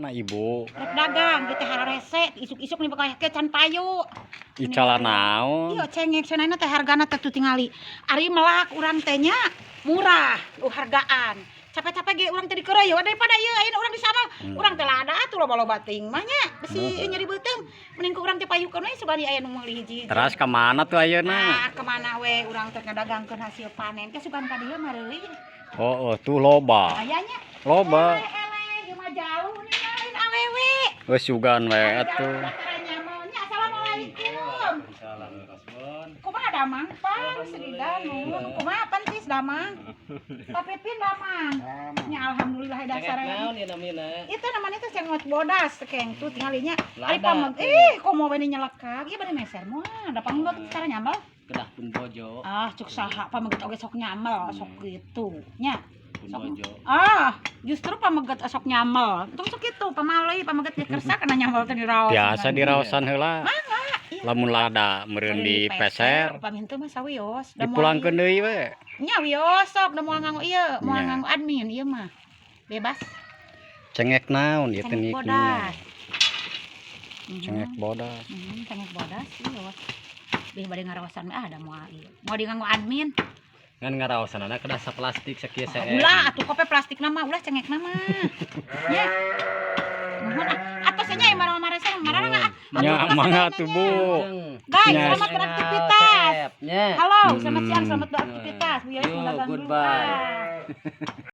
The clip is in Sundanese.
Mana Ibu? Rek dagang gitu hararese isuk-isuk nih bakal can payu. Icalan naon? Iya, cengek cenah teh hargana teh tuh tingali. Ari melak urang teh nya murah hargaan. Capek-capek ge urang teh dikeureuy daripada ieu ayeuna urang di sana. Urang teh lada atuh loba-loba teuing mah nya. Besi nyeri beuteung. Mending ku urang teh payukeun we sugan aya nu meuli hiji-hiji. Teras ka mana tuh ayeuna? Nah, kemana we urang teh ngadagangkeun hasil panen teh sugan ka dieu mah reuy. Oh, tuh loba. Aya nya. Loba. Eleh, eleh, ieu mah jauh nih lain awewe. Geus sugan we atuh. Assalamualaikum. Kumaha damang, Pang? Serida nuhun. Kumaha pantis damang? Pak Pipin damang. Ya alhamdulillah dasar. Naon ieu namina? Itu namanya tuh cengot bodas keng tuh tinggalinya. Ari Lada. pameg ih komo we nyelekak. Ieu bade meser moal. Da pameg secara nyambel. Kedah pun bojo, Ah, cuk saha pameget oge sok nyamel, sok gitu. Nya. Pun bojo. Ah, justru pameget sok nyamel. Tong sok kitu, pamali pameget di kersa kana nyamel teh diraos. Biasa diraosan heula. Mangga. Iya. Lamun lada meureun dipeser, Upami henteu mah sawios. Da moal dipulangkeun deui we. Nya wios sok da moal nganggo ieu, moal nganggo admin ieu mah. Bebas. Cengek naon ieu teh Cengek niknya? Bodas. Cengek bodas. Cengek bodas ieu. Bih bade ngaraosan ah da moal ieu. Moal di nganggo admin. Ngan ngaraosanana kedah saplastik sakieu Ah, seem. ulah atuh kope plastik nama, ulah cengek nama. Nya. Nuhun ah. Atos nya marah-marah marah ah. Nya mangga tuh, Bu. Guys, Nya. selamat beraktivitas. Nya. Halo, selamat siang, selamat beraktivitas. Bu Yoyes Yo, mau dagang dulu. Goodbye. Ah.